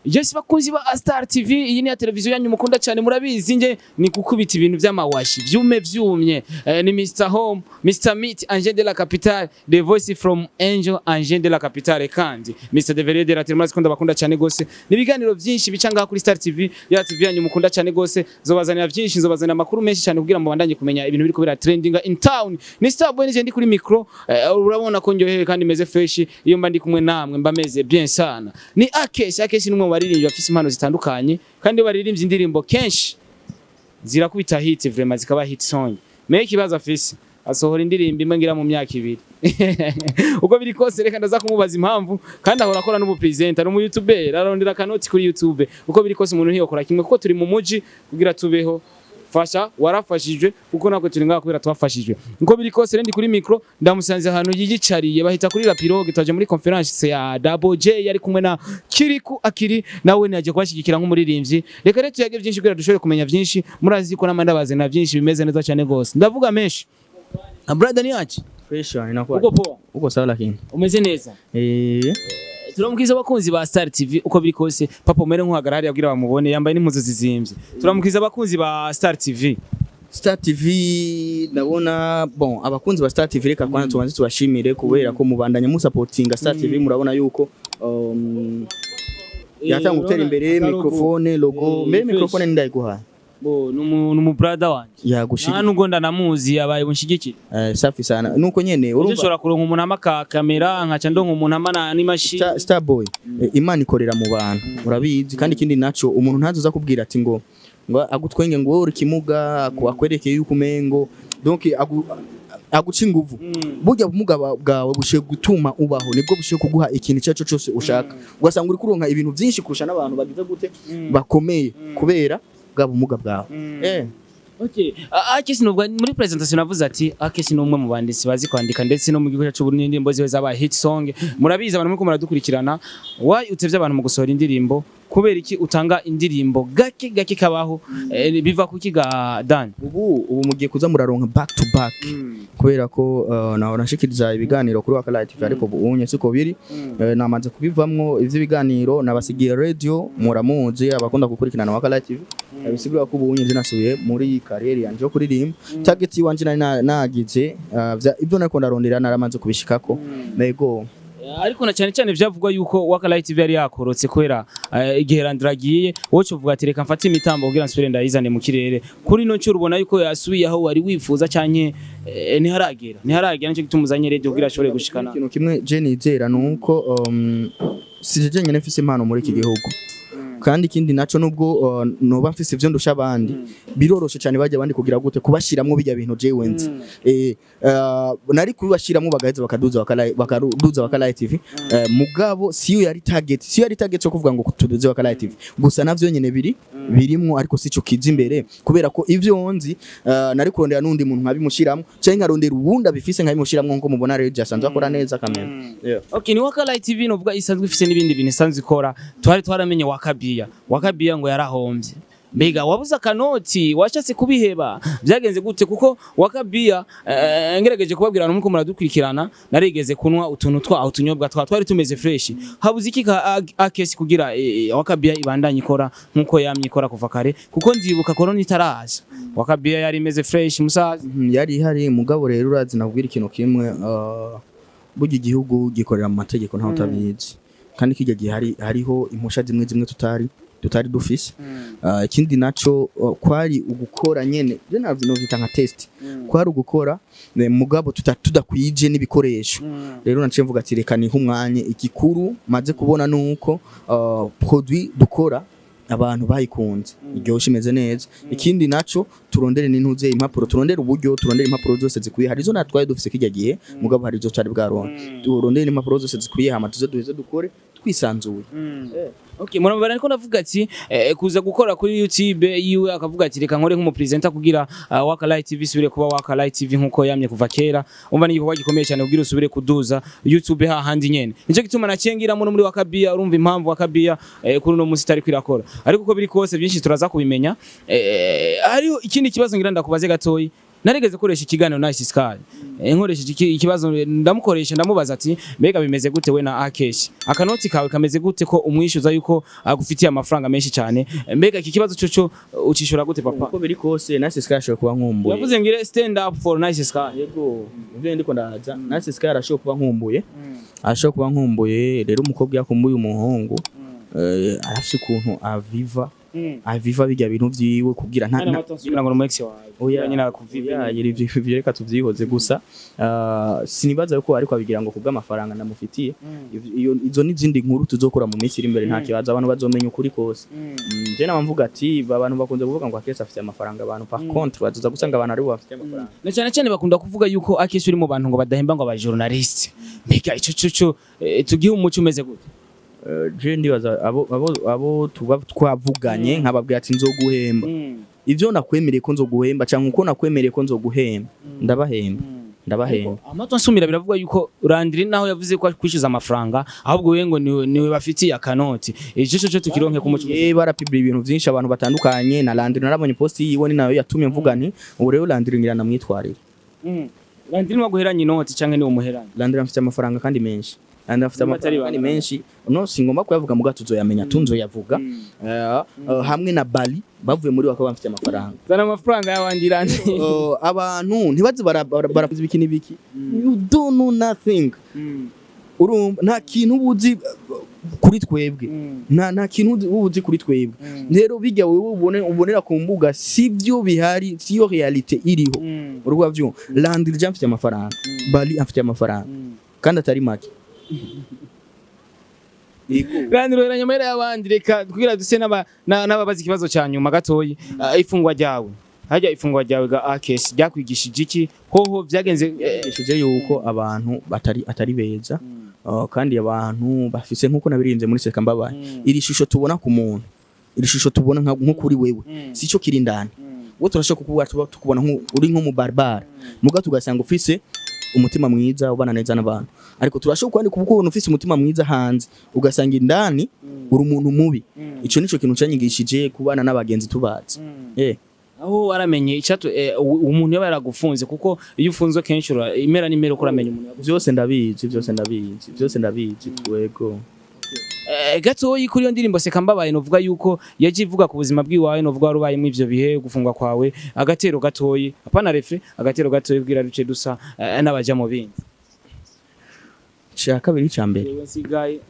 Yes, bakunzi ba Star TV, iyi ni ya televiziyo yanyu mukunda cyane. Murabizi nje ni gukubita ibintu by'amawashi vyume vyumye. Ni Mr Home, Mr Meat, Angel de la Capitale, the voice from Angel, Angel de la Capitale, kandi Mr Devere de la Termas. Kunda bakunda cyane gose. Ni ibiganiro byinshi bica ngaha kuri Star TV, ya TV yanyu mukunda cyane gose. Zobazanira byinshi, zobazanira amakuru menshi cyane kugira ngo mubandanye kumenya ibintu biriko bira trending in town. Ni Star Boy, nije ndi kuri micro. Urabona ko ndyohewe kandi meze fresh. Iyo mba ndi kumwe namwe mba meze bien sana. Ni Akes. Akes ni umwe mu baririmbyi bafise impano zitandukanye, kandi iyo baririmbye indirimbo kenshi zirakubita hit, vraiment zikaba hit song. Mais ikibazo afise, asohora indirimbo imwe ngira mu myaka 2. Uko biri kose reka ndaza kumubaza impamvu. Kandi ahora akora n'ubu presenter, n'umu YouTuber, arondera akanoti kuri YouTube. Uko biri kose umuntu ntiyokora kimwe, kuko turi mu muji kugira tubeho. Fasha warafashijwe, kuko natwe turi ngaha kubera twafashijwe. Uko biri kose rero ndi kuri micro, ndamusanze ahantu yiyicariye bahita kuri La Pirogue. Twaje muri conférence ya Double J, yari kumwe na Kiriku Akiri, nawe naje kubashyigikira nk'umuririmbyi. Reka rero tuyage byinshi kugira dushobore kumenya byinshi. Murazi ko namwe ndabaze na byinshi bimeze neza cyane gose, ndavuga menshi. Brother, ni yacu. Fresh yani, inakuwa. Uko poa? Uko sawa lakini. Umeze neza? Eh. Turamubwiza abakunzi ba Star TV. Uko biri kose papa umere nk'uhagarara hariya abwira bamubone, yambaye n'impuzu zizimvye. Turamubwiza abakunzi ba Star TV. Star TV, ndabona, bon, abakunzi ba Star TV, reka kwanza tubanze tubashimire kubera ko mubandanya musapotinga Star TV. Murabona yuko yatanga gutera imbere, microphone, logo, mbere microphone ndayiguhaye. Bo numu brother wanje. Yagushira. Nta nubwo ndanamuzi, yabaye bunshigikire. Safi sana, nuko nyene. Urumva urumva ushobora kuronka umuntu ama ka kamera, nkaca ndonka umuntu ama n'imashini. Star Boy, Imana ikorera mu bantu, urabizi. Kandi ikindi naco, umuntu ntazoza kubwira ati ngo agutwenge ngo uri kimuga, akwerekeye yuko umengo donc aguca inguvu. Burya bumuga bwawe bushiye gutuma ubaho, nibwo bushiye kuguha ikintu icyo aricyo cyose ushaka, ugasanga uri kuronka ibintu byinshi kurusha n'abantu bagize gute, bakomeye, kubera bwa bumuga bwawe. Okay. Akesi, nubwo muri presentation navuze ati Akesi ni umwe mu banditsi bazi kwandika, ndetse no mu gihugu cyacu Burundi indirimbo ziwe zabaye hit song. Murabizi abantu muriko muradukurikirana. Why utevye abantu mu gusohora indirimbo? Kubera iki utanga indirimbo gake gake kabaho? Biva kuki ga Dan? Ubu mugiye kuza muraronka back to back, kubera ko nahora nshikiriza ibiganiro kuri Wakala TV, ariko ubu unye siko biri. Namaze kubivamwo ivy'ibiganiro, nabasigiye radio, muramuzi abakunda gukurikirana Wakala TV. Bisigura ko ubu unye nasubiye muri carrière yanje yo kuririmba. Target wanje nari nagize, ibyo nariko ndarondera naramaze kubishikako, nego. Ariko na cyane cyane vyavugwa yuko Wakala TV yari yakorotse kubera igihe Landra agiye, wowe uvuga ati reka mfate imitambo kugira nsubire ndayizane mu kirere. Kuri no ncuro ubona yuko yasubiye aho wari wifuza, canke ntiharagera? Ntiharagera, nico gituma uzanye radio kugira ashobore gushikana. Ikintu kimwe je nizera nuko si je nyene mfise impano muri iki gihugu. Kandi ikindi naco, nubwo noba mfise ivyo ndusha abandi, biroroshe cyane bajya abandi kugira gute, kubashiramwo bijya bintu jewe nzi. Nari kubashiramwo bagaheza bakaduza Wakala TV, mugabo siyo yari target, siyo yari target yo kuvuga ngo tuduze Wakala TV gusa. Navyo nyene biri birimwo, ariko sico kiza imbere, kubera ko ivyo nzi nari kurondera n'undi muntu nkabimushiramwo, canke nkarondera uwundi abifise nkabimushiramwo, nko mubona rero asanzwe akora neza kamera, yeah. Okay, ni Wakala TV novuga isanzwe ifise n'ibindi bintu isanzwe ikora. Twari twaramenye Wakabia. Wakabia ngo yarahombye. Mbega wabuze akanoti, washatse kubiheba, byagenze gute? Kuko Wakabia, ngerageje kubabwira abantu muko muradukurikirana, narigeze kunwa utuntu twa utunyobwa twa twari tumeze fresh. Habuze iki ka Akesi kugira Wakabia ibandanye ikora nkuko yamye ikora kuva kare? Kuko ndibuka corona itaraza, Wakabia yari imeze fresh, musaza. Yari ihari, mugabo rero urazi, nakubwira ikintu kimwe, burya igihugu gikorera mu mategeko, ntawe utabizi. Kandi kijya gihe hariho impusha zimwe zimwe tutari dufise. Ikindi naco, kwari ugukora nyene, je navyo novyita nka test, kwari ugukora, mugabo tudakwije n'ibikoresho. Rero naciye mvuga ati reka nihe umwanya. Igikuru maze kubona nuko produit dukora abantu bayikunze, iryoshe, imeze neza. Ikindi naco, turondere n'intuze impapuro, turondere uburyo, turondere impapuro zose zikwiye. Hari izo natwaye dufise kijya gihe, mugabo hari izo tutari bwaronke. Turondere impapuro zose zikwiye, hama tuze duheze dukore twisanzuye. Okay, murabara ariko ndavuga ati kuza gukora kuri YouTube yiwe, akavuga ati reka nkore nk'umupresenter kugira Waka Light TV isubire kuba Waka Light TV nkuko yamye kuva kera. Umva, ni igikorwa gikomeye cyane kugira usubire kuduza YouTube hahandi nyene. Nico gituma nacengira muri Wakabia. Urumva impamvu Wakabia kuri uno munsi itari kwirakora. Ariko uko biri kose byinshi turaza kubimenya. Hariho ikindi kibazo ngira ndakubaze gatoyi. Narigeze koresha ikiganiro Nice Sky. Nkoresheje ikibazo ndamukoresha, ndamubaza ati: "Mbega bimeze gute we na Akeshi? Akanoti kawe kameze gute ko umwishyuza yuko agufitiye amafaranga menshi cyane?" Mbega iki kibazo cyo ucishura gute, papa? Uko biri kose, Nice Sky ashobora kuba nkumbuye. Yavuze ngire stand up for Nice Sky. Yego, ivyo ndiko ndaza, Nice Sky arashobora kuba nkumbuye, arashobora kuba nkumbuye. Rero umukobwa yakumbuye umuhungu, arafise ukuntu aviva aviva bijya bintu vyiwe kugira nta Ngira ngo ni ex wawe. Oya. Nyine akuvive. Oya, ivyo reka tuvyihoze gusa. Sinibaza yuko ariko abigira ngo kubw'amafaranga ndamufitiye. Izo n'izindi nkuru tuzokora mu minsi iri imbere, nta kibazo, abantu bazomenya ukuri kose. Je nama mvuga ati abantu bakunze kuvuga ngo Akesi afite amafaranga, abantu par contre bazoza gusanga abantu aribo bafite amafaranga. Na cyane cyane bakunda kuvuga yuko Akeshi uri mu bantu ngo badahemba ngo aba journaliste. Mbega ico cyo tugihe umuco umeze gute? Je ndibaza abo tuba twavuganye nkababwira ati nzoguhemba, ivyo nakwemereye ko nzoguhemba cyangwa uko nakwemereye ko nzoguhemba, ndabahemba, ndabahemba. Amato nsumira biravuga yuko Landry naho yavuze ko kwishyuza amafaranga, ahubwo we ngo niwe bafitiye akanoti. Ico cyo tukironke ku muco. Barapibira ibintu vyinshi abantu batandukanye na Landry. Narabonye post yiwe, ni nayo yatumye mvuga nti ubu rero Landry ngira namwitwarire. Landry niwe guheranya inoti canke niwe umuheranya? Landry afite amafaranga kandi menshi. Landry afite Niba atari amafaranga kandi ibanga. menshi. No singomba kuyavuga muga tuzoyamenya, tunzoyavuga. Hamwe na Bali bavuye muri bakaba bafite amafaranga. Zana amafaranga y'abandi, Landry. Abantu ntibaze baravuze ibiki n'ibiki, you don't know nothing. Urumva nta kintu uba uzi kuri twebwe, nta kintu uba uzi kuri twebwe. Rero bijya wewe ubonera ku mbuga sivyo bihari, siyo réalité iriho. Urumva vyumva, Landry je mfite amafaranga, Bali afite amafaranga kandi atari make. Yego. Landry uheranya amahera y'abandi. Reka kugira duse n'ababaza ikibazo cya nyuma gatoyi. Ifungwa ryawe harya, ifungwa ryawe ga Akesi ryakwigishije iki hoho vyagenze? Yigishije yuko abantu batari atari beza, kandi abantu bafise nkuko nabirinze muri Seka Mbabaye, iri shusho tubona ku muntu, iri shusho tubona nko kuri wewe, sico kiri indani. Wowe turashobora kukubona, tuba tukubona uri nko mu barbare, muga tugasanga ufise umutima mwiza, ubana neza n'abantu. Ariko turashobora kwandika ukubona ufise umutima mwiza hanze, ugasanga indani uri umuntu mubi. Ico nico kintu canyigishije kubana n'abagenzi tubazi. Aho waramenye icatu umuntu yaba yaragufunze, kuko iyo ufunzwe kenshi imera n'imera uko uramenya umuntu yagufunze. Vyose ndabizi, vyose ndabizi, vyose ndabizi, wego. Gatoyi kuri iyo ndirimbo Seka Mbabaye, novuga yuko yaje ivuga ku buzima bw'iwawe, novuga wari ubayemo ivyo bihe gufungwa kwawe. Agatero gatoyi, apana refrain, agatero gatoyi bwira duce dusa n'abaja mu bindi. Ca kabiri, ca mbere. Yewe nsigaye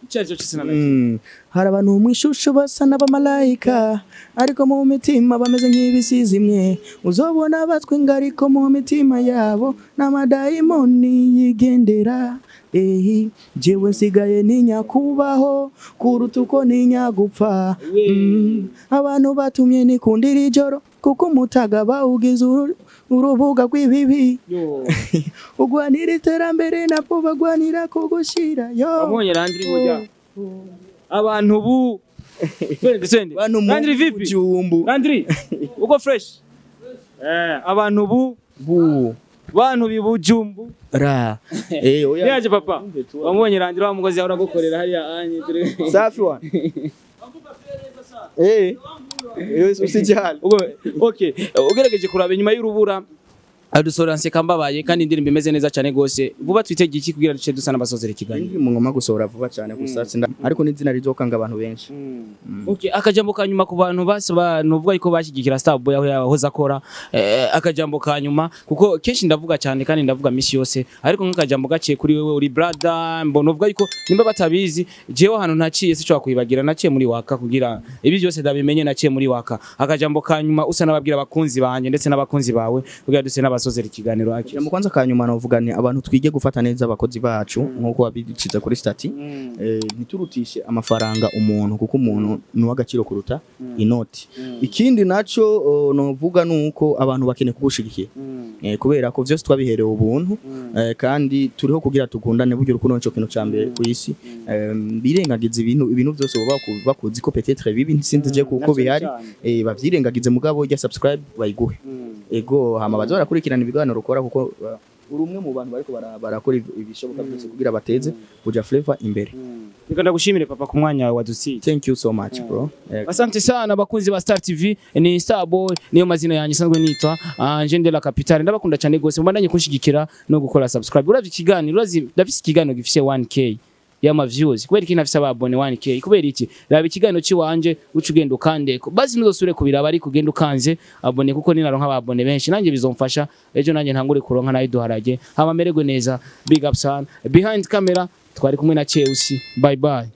icyo cyose sinamenye. Hari abantu mu ishusho basa n'abamalayika, ariko mu mitima bameze nk'ibisizimwe. Uzobona batwenga, ariko mu mitima yabo n'amadayimoni yigendera. Ehi, jewe nsigaye ntinya kubaho kuruta uko ntinya gupfa. Abantu batumye nikundira ijoro, kuko umutaga bawugize urubuga rw'ibibi. Yo. Ugwanira iterambere, nabwo bagwanira kugushira yo. Wabonye Landry burya abantu bu twende twende. Bantu mu Landry vipi? Jumbu. Landry uko fresh, abantu bu bu bantu bibujumbu ra oya. Yaje papa, wamubonye Landry wa mugozi ahora gukorera hariya anye turi. Safi wa usijali. Okay, ugerageje kuraba inyuma y'urubura adusohora Nseka Mbabaye, kandi indirimbo imeze neza cyane gose. Vuba twitege iki kugira duce dusa n'abasozera ikiganiro? Mu ngoma gusohora vuba cyane gusa ariko n'izina rizokanga abantu benshi. Okay, akajambo ka nyuma ku bantu bose nuvuga yuko bashyigikira Starboy aho yahoze akora, akajambo ka nyuma, kuko kenshi ndavuga cyane kandi ndavuga misi yose, ariko nk'akajambo gaciye kuri wewe uri brother, mbona uvuga yuko nimba batabizi, jewe ahantu ntaciye sinshobora kuyibagira, naciye muri waka kugira ibi byose ndabimenye, naciye muri waka. Akajambo ka nyuma usa n'ababwira abakunzi banje ndetse n'abakunzi bawe kugira duse n'abasozera ikiganiro aki. Ijambo kwanza ka nyuma novuga ni abantu twige gufata neza abakozi bacu nkuko wabiciza kuri statut. Ntiturutishe amafaranga umuntu, kuko umuntu ni uw'agaciro kuruta inoti. Ikindi naco novuga nuko abantu bakeneye kugushigikira, kubera ko vyose twabiherewe ubuntu, kandi turiho kugira tukundane. Buryo urukundo nico kintu ca mbere ku isi. Birengagiza ibintu byose boba bakuzi ko peut-être bibi, sinzi je kuko bihari, bavyirengagize, mugabo rya subscribe bayiguhe, ego, hama baza barakurikirana ibiganiro ukora kuko Uri umwe mu bantu bariko barakora ibishoboka byose kugira bateze Buja Flavor imbere. Reka ndagushimire, papa, ku mwanya wawe wadusiye. Thank you so much, bro. Asante sana, bakunzi ba Star TV. Ni Star Boy, niyo mazina yanjye isanzwe nitwa Angel de la Capitale. Ndabakunda cyane gose, mubandanye kunshigikira no gukora subscribe. Uravye ikiganiro, urazi ndafise ikiganiro gifise 1K y'ama views. Kubera iki ntafise ababone 1K? Kubera iki? Raba ikiganiro ciwanje, uca ugenda ukandeko, basi ntuzosubire kubiraba, ariko ugenda ukanze abonné, kuko ninaronka ababone benshi nanjye bizomfasha, ejo nanjye ntangure kuronka nayo duharage, hama mererwe neza. Big up sana. Behind camera twari kumwe na Chelsea. Bye bye.